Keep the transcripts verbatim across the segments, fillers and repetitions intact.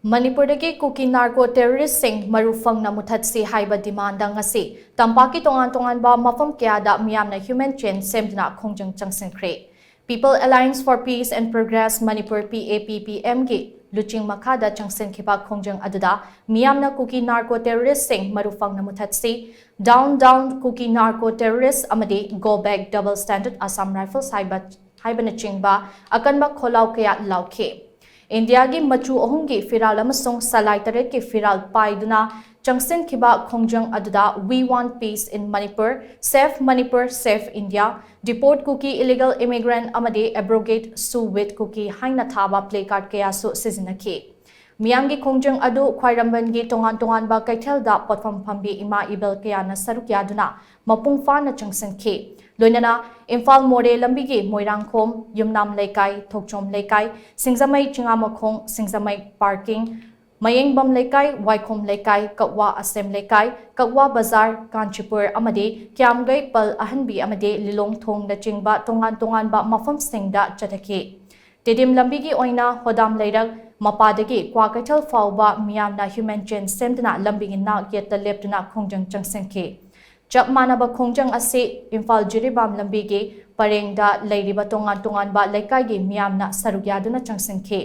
ꯃꯅꯤꯄꯨꯔꯗꯒꯤ ꯀꯨꯀꯤ ꯅꯥꯔꯀꯣ ꯇꯦꯔꯣꯔꯤꯁꯁꯤꯡ ꯃꯔꯨ ꯐꯪꯅ ꯃꯨꯊꯠꯁꯤ ꯍꯥꯏꯕ ꯗꯤꯃꯥꯟꯗ ꯉꯁꯤ ꯇꯝꯄꯥꯛꯀꯤ ꯇꯣꯉꯥꯟ ꯇꯣꯉꯥꯟꯕ ꯃꯐꯝ ꯀꯌꯥꯗ ꯃꯤꯌꯥꯝꯅ ꯍ꯭ꯌꯨꯃꯦꯟ ꯆꯦꯟ ꯁꯦꯝꯗꯨꯅ ꯈꯣꯡꯖꯪ ꯆꯪꯁꯤꯟꯈ꯭ꯔꯦ꯫ People Alliance for Peace and Progress Manipur, P A P P M ꯒꯤ ꯂꯨꯆꯤꯡ ꯃꯈꯥꯗ ꯆꯪꯁꯤꯟꯈꯤꯕ ꯈꯣꯡꯖꯪ ꯑꯗꯨꯗ ꯃꯤꯌꯥꯝꯅ ꯀꯨꯀꯤ ꯅꯥꯔꯀꯣ ꯇꯦꯔꯣꯔꯤꯁꯁꯤꯡ ꯃꯔꯨ ꯐꯪꯅ ꯃꯨꯊꯠꯁꯤ, Down Down Kuki Narco Terrorists ꯑꯃꯗꯤ Go Back Double Standard Assam Rifles ꯍꯥꯏꯕ ꯍꯥꯏꯕꯅꯆꯤꯡꯕ ꯑꯀꯟꯕ ꯈꯣꯜꯂꯥꯎ ꯀꯌꯥ ꯂꯥꯎꯈꯤ꯫ ꯏꯟꯗꯤꯌꯥꯒꯤ ꯃꯆꯨ ꯑꯍꯨꯝꯒꯤ ꯐꯤꯔꯥꯜ ꯑꯃꯁꯨꯡ ꯁꯂꯥꯏ ꯇꯔꯦꯠꯀꯤ ꯐꯤꯔꯥꯜ ꯄꯥꯏꯗꯨꯅ ꯆꯪꯁꯤꯟꯈꯤꯕ ꯈꯣꯡꯖꯪ ꯑꯗꯨꯗ "We want peace in Manipur, Save Manipur, Save India, Deport Kuki illegal immigrant ꯑꯃꯗꯤ Abrogate Sue with Kuki" ꯍꯥꯏꯅ ꯊꯥꯕ placard ꯀꯌꯥꯁꯨ ꯁꯤꯖꯤꯟꯅꯈꯤ꯫ ꯃꯤꯌꯥꯝꯒꯤ ꯈꯣꯡꯖꯪ ꯑꯗꯨ ꯈ꯭ꯋꯥꯏꯔꯝꯕꯟꯒꯤ ꯇꯣꯉꯥꯟ ꯇꯣꯉꯥꯟꯕ ꯀꯩꯊꯦꯜꯗ ꯄꯣꯠꯐꯝ ꯐꯝꯕꯤ ꯏꯃꯥ ꯏꯕꯦꯜ ꯀꯌꯥꯅ ꯁꯔꯨꯛ ꯌꯥꯗꯨꯅ ꯃꯄꯨꯡ ꯐꯥꯅ ꯆꯪꯁꯤꯟꯈꯤ꯫ ꯂꯣꯏꯅꯅ ꯏꯝꯐꯥꯜ ꯃꯣꯔꯦ ꯂꯝꯕꯤꯒꯤ ꯃꯣꯏꯔꯥꯡꯈꯣꯝ, ꯌꯨꯝꯅꯥꯝ ꯂꯩꯀꯥꯏ, ꯊꯣꯛꯆꯣꯝ ꯂꯩꯀꯥꯏ, ꯁꯤꯡꯖꯃꯩ ꯆꯤꯉꯥꯃꯈꯣꯡ, ꯁꯤꯡꯖꯃꯩ ꯄꯥꯔꯀꯤꯡ, ꯃꯌꯦꯡꯕꯝ ꯂꯩꯀꯥꯏ, ꯋꯥꯏꯈꯣꯝ ꯂꯩꯀꯥꯏ, ꯀꯛꯋꯥ ꯑꯁꯦꯝ ꯂꯩꯀꯥꯏ, ꯀꯛꯋꯥ ꯕꯖꯥꯔ, ꯀꯥꯟꯆꯤꯄꯨꯔ ꯑꯃꯗꯤ ꯀ꯭ꯌꯥꯝꯒꯩ ꯄꯜ ꯑꯍꯟꯕꯤ ꯑꯃꯗꯤ ꯂꯤꯂꯣꯡ ꯊꯣꯡꯅꯆꯤꯡꯕ ꯇꯣꯉꯥꯟ ꯇꯣꯉꯥꯟꯕ ꯃꯐꯝꯁꯤꯡꯗ ꯆꯠꯊꯈꯤ꯫ ꯇꯤꯗꯤꯝ ꯂꯝꯕꯤꯒꯤ ꯑꯣꯏꯅ ꯍꯣꯗꯥꯝ ꯂꯩꯔꯛ ꯃꯄꯥꯗꯒꯤ ꯀ꯭ꯋꯥꯀꯩꯊꯦꯜ ꯐꯥꯎꯕ ꯃꯤꯌꯥꯝꯅ ꯍ꯭ꯌꯨꯃꯦꯟ ꯆꯦꯟ ꯁꯦꯝꯗꯨꯅ ꯂꯝꯕꯤꯒꯤ ꯅꯥꯛ ꯌꯦꯠꯇ ꯂꯦꯞꯇꯨꯅ ꯈꯣꯡꯖꯪ ꯆꯪꯁꯤꯟꯈꯤ꯫ ꯆꯞ ꯃꯥꯟꯅꯕ ꯈꯣꯡꯖꯪ ꯑꯁꯤ ꯏꯝꯐꯥꯜ ꯖꯤꯔꯤꯕꯥꯝ ꯂꯝꯕꯤꯒꯤ ꯄꯔꯦꯡꯗ ꯂꯩꯔꯤꯕ ꯇꯣꯉꯥꯟ ꯇꯣꯉꯥꯟꯕ ꯂꯩꯀꯥꯏꯒꯤ ꯃꯤꯌꯥꯝꯅ ꯁꯔꯨꯛ ꯌꯥꯗꯨꯅ ꯆꯪꯁꯤꯟꯈꯤ꯫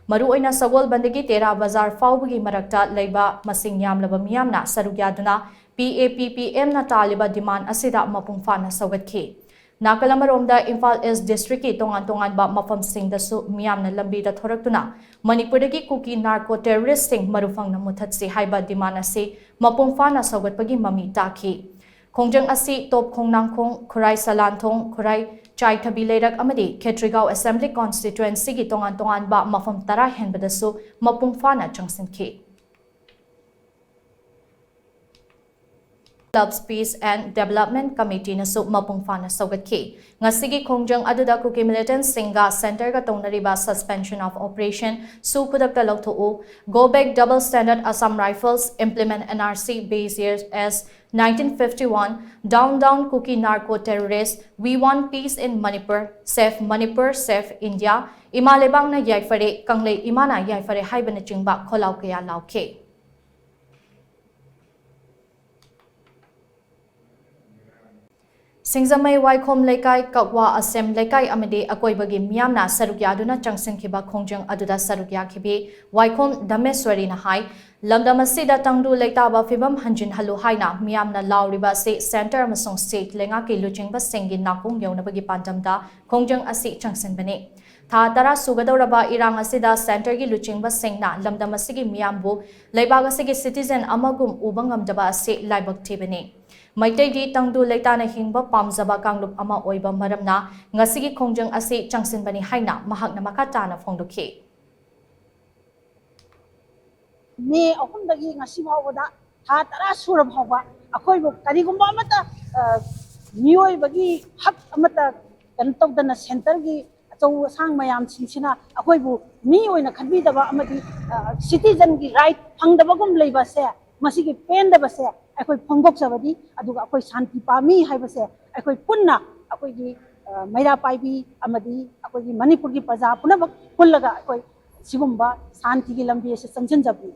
ꯃꯔꯨꯑꯣꯏꯅ ꯁꯒꯣꯜꯕꯟꯗꯒꯤ ꯇꯦꯔꯥ ꯕꯖꯥꯔ ꯐꯥꯎꯕꯒꯤ ꯃꯔꯛꯇ ꯂꯩꯕ ꯃꯁꯤꯡ ꯌꯥꯝꯂꯕ ꯃꯤꯌꯥꯝꯅ ꯁꯔꯨꯛ ꯌꯥꯗꯨꯅ P A P P M ꯅ ꯇꯥꯜꯂꯤꯕ ꯗꯤꯃꯥꯟ ꯑꯁꯤꯗ ꯃꯄꯨꯡ ꯐꯥꯅ ꯁꯧꯒꯠꯈꯤ꯫ ꯅꯥꯀꯜ ꯑꯃꯔꯣꯝꯗ ꯏꯝꯐꯥꯜ ꯏꯁ ꯗꯤꯁꯇ꯭ꯔꯤꯛꯀꯤ ꯇꯣꯉꯥꯟ ꯇꯣꯉꯥꯟꯕ ꯃꯐꯝꯁꯤꯡꯗꯁꯨ ꯃꯤꯌꯥꯝꯅ ꯂꯝꯕꯤꯗ ꯊꯣꯔꯛꯇꯨꯅ ꯃꯅꯤꯄꯨꯔꯗꯒꯤ ꯀꯨꯀꯤ ꯅꯥꯔꯀꯣ ꯇꯦꯔꯣꯔꯤꯁꯁꯤꯡ ꯃꯔꯨ ꯐꯪꯅ ꯃꯨꯊꯠꯁꯤ ꯍꯥꯏꯕ ꯗꯤꯃꯥꯟ ꯑꯁꯤ ꯃꯄꯨꯡ ꯐꯥꯅ ꯁꯧꯒꯠꯄꯒꯤ ꯃꯃꯤ ꯇꯥꯈꯤ꯫ ꯈꯣꯡꯖꯪ ꯑꯁꯤ ꯇꯣꯞ ꯈꯣꯡꯅꯥꯡꯈꯣꯡ, ꯈꯨꯔꯥꯏ ꯁꯂꯥꯟꯊꯣꯡ, ꯈꯨꯔꯥꯏ ꯆꯥꯏꯊꯕꯤ ꯂꯩꯔꯛ ꯑꯃꯗꯤ ꯈꯦꯇ꯭ꯔꯤꯒꯥꯎ ꯑꯦꯁꯦꯝꯕ꯭ꯂꯤ ꯀꯣꯟꯁꯇꯤꯇ꯭ꯋꯦꯟꯁꯤꯒꯤ ꯇꯣꯉꯥꯟ ꯇꯣꯉꯥꯟꯕ ꯃꯐꯝ ꯇꯔꯥ ꯍꯦꯟꯕꯗꯁꯨ ꯃꯄꯨꯡ ꯐꯥꯅ ꯆꯪꯁꯤꯟꯈꯤ꯫ Clubs Peace and Development Committeeꯅꯁꯨ ꯃꯄꯨꯡ ꯐꯥꯅ ꯁꯧꯒꯠꯈꯤ꯫ ꯉꯁꯤꯒꯤ ꯈꯣꯡꯖꯪ ꯑꯗꯨꯗ ꯀꯨꯀꯤ militantꯁꯤꯡꯒ centreꯒ ꯇꯧꯅꯔꯤꯕ suspension of operation, ꯁꯨ ꯈꯨꯗꯛꯇ ꯂꯧꯊꯣꯛꯎ, go back double standard Assam Rifles, implement N R C base year as nineteen fifty-one, down down Kuki narco terrorists, we want peace in Manipur, save Manipur, save India, ꯏꯃꯥ ꯂꯩꯕꯥꯛꯅ ꯌꯥꯏꯐꯔꯦ, ꯀꯪꯂꯩ ꯏꯃꯥꯅ ꯌꯥꯏꯐꯔꯦ ꯍꯥꯏꯕꯅꯆꯤꯡꯕ ꯈꯣꯜꯂꯥꯎ ꯀꯌꯥ ꯂꯥꯎꯈꯤ꯫ ꯁꯤꯡꯖꯃꯩ ꯋꯥꯏꯈꯣꯝ ꯂꯩꯀꯥꯏ, ꯀꯛꯋꯥ ꯑꯁꯦꯝ ꯂꯩꯀꯥꯏ ꯑꯃꯗꯤ ꯑꯀꯣꯏꯕꯒꯤ ꯃꯤꯌꯥꯝꯅ ꯁꯔꯨꯛ ꯌꯥꯗꯨꯅ ꯆꯪꯁꯤꯟꯈꯤꯕ ꯈꯣꯡꯖꯪ ꯑꯗꯨꯗ ꯁꯔꯨꯛ ꯌꯥꯈꯤꯕꯤ ꯋꯥꯏꯈꯣꯝ ꯙꯃꯦꯁ꯭ꯋꯔꯤꯅ ꯍꯥꯏ, ꯂꯝꯗꯝ ꯑꯁꯤꯗ ꯇꯪꯗꯨ ꯂꯩꯇꯥꯕ ꯐꯤꯕꯝ ꯍꯟꯖꯤꯟꯍꯜꯂꯨ ꯍꯥꯏꯅ ꯃꯤꯌꯥꯝꯅ ꯂꯥꯎꯔꯤꯕ ꯑꯁꯤ centre ꯑꯃꯁꯨꯡ state ꯂꯩꯉꯥꯛꯀꯤ ꯂꯨꯆꯤꯡꯕꯁꯤꯡꯒꯤ ꯅꯥꯀꯣꯡ ꯌꯧꯅꯕꯒꯤ ꯄꯥꯟꯗꯝꯗ ꯈꯣꯡꯖꯪ ꯑꯁꯤ ꯆꯪꯁꯤꯟꯕꯅꯤ꯫ ꯊꯥ ꯇꯔꯥ ꯁꯨꯒꯗꯧꯔꯕ ꯏꯔꯥꯡ ꯑꯁꯤꯗ centreꯒꯤ ꯂꯨꯆꯤꯡꯕꯁꯤꯡꯅ ꯂꯝꯗꯝ ꯑꯁꯤꯒꯤ ꯃꯤꯌꯥꯝꯕꯨ ꯂꯩꯕꯥꯛ ꯑꯁꯤꯒꯤ citizen ꯑꯃꯒꯨꯝ ꯎꯕ ꯉꯝꯗꯕ ꯑꯁꯤ ꯂꯥꯏꯕꯛ ꯊꯤꯕꯅꯤ꯫ ꯃꯩꯇꯩꯗꯤ ꯇꯪꯗꯨ ꯂꯩꯇꯥꯅ ꯍꯤꯡꯕ ꯄꯥꯝꯖꯕ ꯀꯥꯡꯂꯨꯞ ꯑꯃ ꯑꯣꯏꯕ ꯃꯔꯝꯅ ꯉꯁꯤꯒꯤ ꯈꯣꯡꯖꯪ ꯑꯁꯤ ꯆꯪꯁꯤꯟꯕꯅꯤ ꯍꯥꯏꯅ ꯃꯍꯥꯛꯅ ꯃꯈꯥ ꯇꯥꯅ ꯐꯣꯡꯗꯣꯛꯈꯤ꯫ ꯃꯦ ꯑꯍꯨꯝꯗꯒꯤ ꯉꯁꯤ ꯐꯥꯎꯕꯗ ꯊꯥ ꯇꯔꯥ ꯁꯨꯔ ꯐꯥꯎꯕ ꯑꯩꯈꯣꯏꯕꯨ ꯀꯔꯤꯒꯨꯝꯕ ꯑꯃꯠꯇ, ꯑ, ꯃꯤꯑꯣꯏꯕꯒꯤ ꯍꯛ ꯑꯃꯠꯇ ꯀꯩꯅꯣ ꯇꯧꯗꯅ centreꯒꯤ ꯑꯆꯧ ꯑꯁꯥꯡ ꯃꯌꯥꯝꯁꯤꯡꯁꯤꯅ ꯑꯩꯈꯣꯏꯕꯨ ꯃꯤ ꯑꯣꯏꯅ ꯈꯟꯕꯤꯗꯕ ꯑꯃꯗꯤ, ꯑ, citizenꯒꯤ right ꯐꯪꯗꯕꯒꯨꯝ ꯂꯩꯕꯁꯦ, ꯃꯁꯤꯒꯤ ꯄꯦꯟꯗꯕꯁꯦ ꯑꯩꯈꯣꯏ ꯐꯣꯡꯗꯣꯛꯆꯕꯅꯤ꯫ ꯑꯗꯨꯒ ꯑꯩꯈꯣꯏ ꯁꯥꯟꯇꯤ ꯄꯥꯝꯃꯤ ꯍꯥꯏꯕꯁꯦ ꯑꯩꯈꯣꯏ ꯄꯨꯟꯅ ꯑꯩꯈꯣꯏꯒꯤ, ꯑ, ꯃꯩꯔꯥ ꯄꯥꯏꯕꯤ ꯑꯃꯗꯤ ꯑꯩꯈꯣꯏꯒꯤ ꯃꯅꯤꯄꯨꯔꯒꯤ ꯄ꯭ꯔꯖꯥ ꯄꯨꯝꯅꯃꯛ ꯄꯨꯜꯂꯒ ꯑꯩꯈꯣꯏ ꯁꯤꯒꯨꯝꯕ ꯁꯥꯟꯇꯤꯒꯤ ꯂꯝꯕꯤ ꯑꯁꯤ ꯆꯪꯁꯤꯟꯖꯕꯅꯤ꯫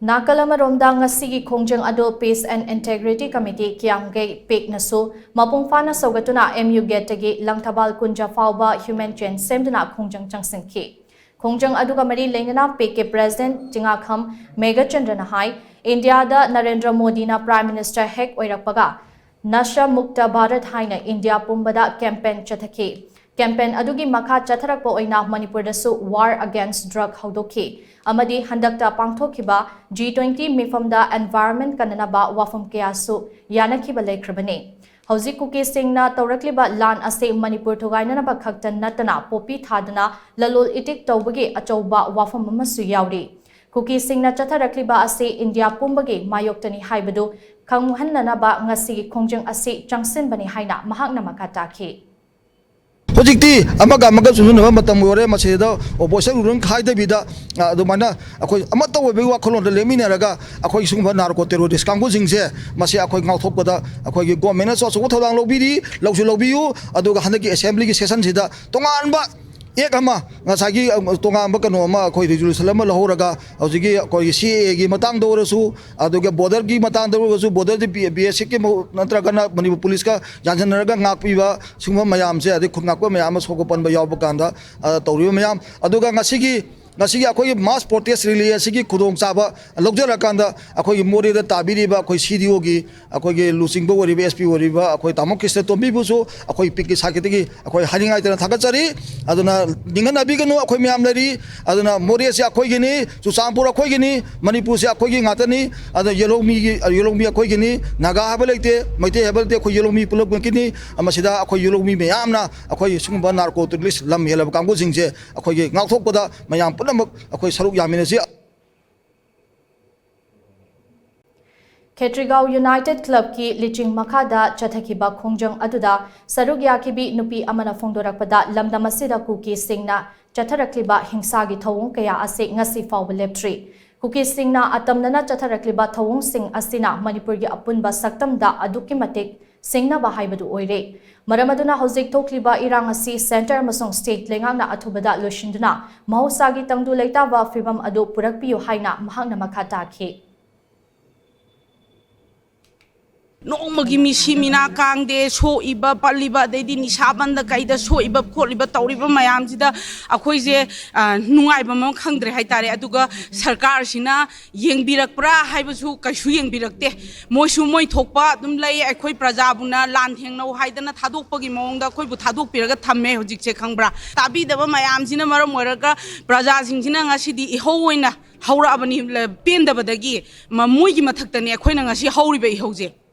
ꯅꯥꯀꯜ ꯑꯃꯔꯣꯝꯗ ꯉꯁꯤꯒꯤ ꯈꯣꯡꯖꯪ ꯑꯗꯨ Peace and Integrity Committee, ꯀꯤꯌꯥꯝꯒꯩ ꯄꯦꯛꯅꯁꯨ ꯃꯄꯨꯡ ꯐꯥꯅ ꯁꯧꯒꯠꯇꯨꯅ M U gateꯇꯒꯤ ꯂꯪꯊꯕꯥꯜ ꯀꯨꯟꯖ ꯐꯥꯎꯕ human chain ꯁꯦꯝꯗꯨꯅ ꯈꯣꯡꯖꯪ ꯆꯪꯁꯤꯟꯈꯤ꯫ ꯈꯣꯡꯖꯪ ꯑꯗꯨꯒ ꯃꯔꯤ ꯂꯩꯅꯅ ꯄꯦꯛꯀꯤ president ꯆꯤꯡꯉꯥꯈꯝ ꯃꯦꯘꯆꯟꯗ꯭ꯔꯅ ꯍꯥꯏ, ꯏꯟꯗꯤꯌꯥꯗ ꯅꯔꯦꯟꯗ꯭ꯔ ꯃꯣꯗꯤꯅ Prime Minister ꯍꯦꯛ ꯑꯣꯏꯔꯛꯄꯒ ꯅꯁꯥ ꯃꯨꯛꯇ ꯚꯥꯔꯠ ꯍꯥꯏꯅ ꯏꯟꯗꯤꯌꯥ ꯄꯨꯝꯕꯗ campaign ꯆꯠꯊꯈꯤ꯫ Campaign ꯑꯗꯨꯒꯤ ꯃꯈꯥ ꯆꯠꯊꯔꯛꯄ ꯑꯣꯏꯅ ꯃꯅꯤꯄꯨꯔꯗꯁꯨ War Against Drug ꯍꯧꯗꯣꯛꯈꯤ ꯑꯃꯗꯤ ꯍꯟꯗꯛꯇ ꯄꯥꯡꯊꯣꯛꯈꯤꯕ G twenty ꯃꯤꯐꯝꯗ environment ꯀꯟꯅꯅꯕ ꯋꯥꯐꯝ ꯀꯌꯥꯁꯨ ꯌꯥꯅꯈꯤꯕ ꯂꯩꯈ꯭ꯔꯕꯅꯤ꯫ ꯍꯧꯖꯤꯛ ꯀꯨꯀꯤꯁꯤꯡꯅ ꯇꯧꯔꯛꯂꯤꯕ ꯂꯥꯟ ꯑꯁꯤ ꯃꯅꯤꯄꯨꯔ ꯊꯨꯒꯥꯏꯅꯅꯕ ꯈꯛꯇ ꯅꯠꯇꯅ ꯄꯣꯄꯤ ꯊꯥꯗꯅ ꯂꯂꯣꯜ ꯏꯇꯤꯛ ꯇꯧꯕꯒꯤ ꯑꯆꯧꯕ ꯋꯥꯐꯝ ꯑꯃꯁꯨ ꯌꯥꯎꯔꯤ꯫ ꯀꯨꯀꯤꯁꯤꯡꯅ ꯆꯠꯊꯔꯛꯂꯤꯕ ꯑꯁꯤ ꯏꯟꯗꯤꯌꯥ ꯄꯨꯝꯕꯒꯤ ꯃꯥꯌꯣꯛꯇꯅꯤ ꯍꯥꯏꯕꯗꯨ ꯈꯪꯍꯟꯅꯅꯕ ꯉꯁꯤꯒꯤ ꯈꯣꯡꯖꯪ ꯑꯁꯤ ꯆꯪꯁꯤꯟꯕꯅꯤ ꯍꯥꯏꯅ ꯃꯍꯥꯛꯅ ꯃꯈꯥ ꯇꯥꯈꯤ꯫ ꯍꯧꯖꯤꯛꯇꯤ ꯑꯃꯒ ꯑꯃꯒ ꯆꯨꯁꯤꯟꯅꯕ ꯃꯇꯝ ꯑꯣꯏꯔꯦ꯫ ꯃꯁꯤꯗ ꯑꯣꯄꯣꯖꯤꯁꯟ ꯔꯨꯜ ꯈꯥꯏꯗꯕꯤꯗ, ꯑ, ꯑꯗꯨꯃꯥꯏꯅ ꯑꯩꯈꯣꯏ ꯑꯃꯠꯇ ꯑꯣꯏꯕꯒꯤ ꯋꯥꯈꯜꯂꯣꯟꯗ ꯂꯦꯞꯃꯤꯟꯅꯔꯒ ꯑꯩꯈꯣꯏ ꯁꯤꯒꯨꯝꯕ ꯅꯥꯔꯀꯣ ꯇꯦꯔꯣꯔꯤꯁ ꯀꯥꯡꯕꯨꯁꯤꯡꯁꯦ ꯃꯁꯤ ꯑꯩꯈꯣꯏ ꯉꯥꯛꯊꯣꯛꯄꯗ ꯑꯩꯈꯣꯏꯒꯤ ꯒꯣꯔꯃꯦꯟꯅꯁꯨ ꯑꯆꯧꯕ ꯊꯧꯗꯥꯡ ꯂꯧꯕꯤꯔꯤ, ꯂꯧꯁꯨ ꯂꯧꯕꯤꯌꯨ꯫ ꯑꯗꯨꯒ ꯍꯟꯗꯛꯀꯤ ꯑꯦꯁꯦꯝꯕ꯭ꯂꯤꯒꯤ ꯁꯦꯁꯟꯁꯤꯗ ꯇꯣꯉꯥꯟꯕ ꯑꯦꯛ ꯑꯃ, ꯉꯁꯥꯏꯒꯤ, ꯑ, ꯇꯣꯉꯥꯟꯕ ꯀꯩꯅꯣ ꯑꯃ, ꯑꯩꯈꯣꯏ ꯔꯤꯖꯣꯂꯨꯁꯟ ꯑꯃ ꯂꯧꯍꯧꯔꯒ ꯍꯧꯖꯤꯛꯀꯤ ꯑꯩꯈꯣꯏꯒꯤ ꯁꯤ ꯑꯦ ꯑꯦꯒꯤ ꯃꯇꯥꯡꯗ ꯑꯣꯏꯔꯁꯨ, ꯑꯗꯨꯒ ꯕꯣꯔꯗꯔꯒꯤ ꯃꯇꯥꯡꯗ ꯑꯣꯏꯔꯒꯁꯨ, ꯕꯣꯔꯗꯔꯗꯤ ꯕꯤ ꯑꯦꯁ ꯑꯦꯐꯀꯤ ꯅꯠꯇ꯭ꯔꯒꯅ ꯃꯅꯤꯄꯨꯔ ꯄꯨꯂꯤꯁꯀ ꯌꯥꯟꯁꯤꯟꯅꯔꯒ ꯉꯥꯛꯄꯤꯕ ꯁꯤꯒꯨꯝꯕ ꯃꯌꯥꯝꯁꯦ, ꯑꯗꯩ ꯈꯨꯟ ꯉꯥꯛꯄ ꯃꯌꯥꯝ ꯑꯃ ꯁꯣꯛꯄ ꯄꯟꯕ ꯌꯥꯎꯕ ꯀꯥꯟꯗ, ꯑ, ꯇꯧꯔꯤꯕ ꯃꯌꯥꯝ꯫ ꯑꯗꯨꯒ ꯉꯁꯤꯒꯤ, ꯉꯁꯤꯒꯤ ꯑꯩꯈꯣꯏꯒꯤ ꯃꯥꯁ ꯄ꯭ꯔꯣꯇꯦꯁ ꯔꯦꯂꯤ ꯑꯁꯤꯒꯤ ꯈꯨꯗꯣꯡꯆꯥꯕ ꯂꯧꯖꯔꯀꯥꯟꯗ ꯑꯩꯈꯣꯏꯒꯤ ꯃꯣꯔꯦꯗ ꯇꯥꯕꯤꯔꯤꯕ ꯑꯩꯈꯣꯏ ꯁꯤ ꯗꯤ ꯑꯣꯒꯤ, ꯑꯩꯈꯣꯏꯒꯤ ꯂꯨꯆꯤꯡꯕ ꯑꯣꯏꯔꯤꯕ, ꯑꯦꯁ ꯄꯤ ꯑꯣꯏꯔꯤꯕ ꯑꯩꯈꯣꯏ ꯇꯥꯃꯣ ꯀ꯭ꯔꯤꯁꯅ ꯇꯣꯝꯕꯤꯕꯨꯁꯨ ꯑꯩꯈꯣꯏ ꯄꯤꯛꯀꯤ ꯁꯥꯏꯠꯇꯒꯤ ꯑꯩꯈꯣꯏ ꯍꯥꯏꯅꯤꯡꯉꯥꯏ ꯂꯩꯇꯅ ꯊꯥꯒꯠꯆꯔꯤ꯫ ꯑꯗꯨꯅ ꯅꯤꯡꯍꯟꯅꯕꯤꯒꯅꯨ, ꯑꯩꯈꯣꯏ ꯃꯌꯥꯝ ꯂꯩꯔꯤ꯫ ꯑꯗꯨꯅ ꯃꯣꯔꯦꯁꯤ ꯑꯩꯈꯣꯏꯒꯤꯅꯤ, ꯆꯨꯔꯆꯥꯟꯄꯨꯔ ꯑꯩꯈꯣꯏꯒꯤꯅꯤ, ꯃꯅꯤꯄꯨꯔꯁꯤ ꯑꯩꯈꯣꯏꯒꯤ ꯉꯥꯛꯇꯅꯤ꯫ ꯑꯗ ꯌꯦꯂꯧꯃꯤꯒꯤ, ꯌꯦꯂꯧꯃꯤ ꯑꯩꯈꯣꯏꯒꯤꯅꯤ, ꯅꯥꯒꯥ ꯍꯥꯏꯕ ꯂꯩꯇꯦ, ꯃꯩꯇꯩ ꯍꯥꯏꯕ ꯂꯩꯇꯦ, ꯑꯩꯈꯣꯏ ꯌꯦꯂꯧꯃꯤ ꯄꯨꯂꯞꯀꯤꯅꯤ꯫ ꯃꯁꯤꯗ ꯑꯩꯈꯣꯏ ꯌꯦꯂꯧꯃꯤ ꯃꯌꯥꯝꯅ ꯑꯩꯈꯣꯏ ꯁꯤꯒꯨꯝꯕ ꯅꯥꯔꯀꯣ ꯇꯦꯔꯣꯔꯤꯁ ꯂꯝ ꯍꯦꯜꯂꯕ ꯀꯥꯡꯕꯨꯁꯤꯡꯁꯦ ꯑꯩꯈꯣꯏꯒꯤ ꯉꯥꯛꯊꯣꯛꯄꯗ ꯃꯌꯥꯝ ꯄꯨꯝꯅꯃꯛ ꯑꯩꯈꯣꯏ ꯁꯔꯨꯛ ꯌꯥꯃꯤꯟꯅꯁꯤ꯫ ꯈꯦꯇ꯭ꯔꯤꯒꯥꯎ ꯌꯨꯅꯥꯏꯇꯦꯗ ꯀ꯭ꯂꯕꯀꯤ ꯂꯤꯆꯤꯡ ꯃꯈꯥꯗ ꯆꯠꯊꯈꯤꯕ ꯈꯣꯡꯖꯪ ꯑꯗꯨꯗ ꯁꯔꯨꯛ ꯌꯥꯈꯤꯕꯤ ꯅꯨꯄꯤ ꯑꯃꯅ ꯐꯣꯡꯗꯣꯔꯛꯄꯗ, ꯂꯝꯗꯝ ꯑꯁꯤꯗ ꯀꯨꯀꯤꯁꯤꯡꯅ ꯆꯠꯊꯔꯛꯂꯤꯕ ꯍꯤꯡꯁꯥꯒꯤ ꯊꯧꯑꯣꯡ ꯀꯌꯥ ꯑꯁꯤ ꯉꯁꯤ ꯐꯥꯎꯕ ꯂꯦꯞꯇ꯭ꯔꯤ꯫ ꯀꯨꯀꯤꯁꯤꯡꯅ ꯑꯇꯝꯅꯅ ꯆꯠꯊꯔꯛꯂꯤꯕ ꯊꯧꯑꯣꯡꯁꯤꯡ ꯑꯁꯤꯅ ꯃꯅꯤꯄꯨꯔꯒꯤ ꯑꯄꯨꯟꯕ ꯁꯛꯇꯝꯗ ꯑꯗꯨꯛꯀꯤ ꯃꯇꯤꯛ ꯁꯤꯡꯅꯕ ꯍꯥꯏꯕꯗꯨ ꯑꯣꯏꯔꯦ꯫ ꯃꯔꯝ ꯑꯗꯨꯅ ꯍꯧꯖꯤꯛ ꯊꯣꯛꯂꯤꯕ ꯏꯔꯥꯡ ꯑꯁꯤ ꯁꯦꯟꯇꯔ ꯑꯃꯁꯨꯡ ꯁ꯭ꯇꯦꯠ ꯂꯩꯉꯥꯛꯅ ꯑꯊꯨꯕꯗ ꯂꯣꯏꯁꯤꯟꯗꯨꯅ ꯃꯍꯧꯁꯥꯒꯤ ꯇꯪꯗꯨ ꯂꯩꯇꯥꯕ ꯐꯤꯕꯝ ꯑꯗꯨ ꯄꯨꯔꯛꯄꯤꯌꯨ ꯍꯥꯏꯅ ꯃꯍꯥꯛꯅ ꯃꯈꯥ ꯇꯥꯈꯤ꯫ ꯅꯣꯡꯃꯒꯤ ꯃꯤꯁꯤ ꯃꯤꯅꯥ ꯀꯥꯡꯗꯦ, ꯁꯣꯛꯏꯕ ꯄꯜꯂꯤꯕ, ꯑꯗꯩꯗꯤ ꯅꯤꯁꯥ ꯕꯟꯗ ꯀꯩꯗ ꯁꯣꯛꯏꯕ ꯈꯣꯠꯂꯤꯕ ꯇꯧꯔꯤꯕ ꯃꯌꯥꯝꯁꯤꯗ ꯑꯩꯈꯣꯏꯁꯦ, ꯑ, ꯅꯨꯡꯉꯥꯏꯕ ꯑꯃ ꯈꯪꯗ꯭ꯔꯦ ꯍꯥꯏꯇꯥꯔꯦ꯫ ꯑꯗꯨꯒ ꯁꯔꯀꯥꯔꯁꯤꯅ ꯌꯦꯡꯕꯤꯔꯛꯄ꯭ꯔꯥ ꯍꯥꯏꯕꯁꯨ ꯀꯩꯁꯨ ꯌꯦꯡꯕꯤꯔꯛꯇꯦ꯫ ꯃꯣꯏꯁꯨ ꯃꯣꯏ ꯊꯣꯛꯄ ꯑꯗꯨꯝ ꯂꯩ꯫ ꯑꯩꯈꯣꯏ ꯄ꯭ꯔꯖꯥꯕꯨꯅ ꯂꯥꯟ ꯊꯦꯡꯅꯧ ꯍꯥꯏꯗꯅ ꯊꯥꯗꯣꯛꯄꯒꯤ ꯃꯑꯣꯡꯗ ꯑꯩꯈꯣꯏꯕꯨ ꯊꯥꯗꯣꯛꯄꯤꯔꯒ ꯊꯝꯃꯦ ꯍꯧꯖꯤꯛꯁꯦ, ꯈꯪꯕ꯭ꯔꯥ? ꯇꯥꯕꯤꯗꯕ ꯃꯌꯥꯝꯁꯤꯅ ꯃꯔꯝ ꯑꯣꯏꯔꯒ ꯄ꯭ꯔꯖꯥꯁꯤꯡꯁꯤꯅ ꯉꯁꯤꯗꯤ ꯏꯍꯧ ꯑꯣꯏꯅ ꯍꯧꯔꯛꯑꯕꯅꯤ꯫ ꯄꯦꯟꯗꯕꯗꯒꯤ ꯃ-, ꯃꯣꯏꯒꯤ ꯃꯊꯛꯇꯅꯦ ꯑꯩꯈꯣꯏꯅ ꯉꯁꯤ ꯍꯧꯔꯤꯕ ꯏꯍꯧꯁꯦ꯫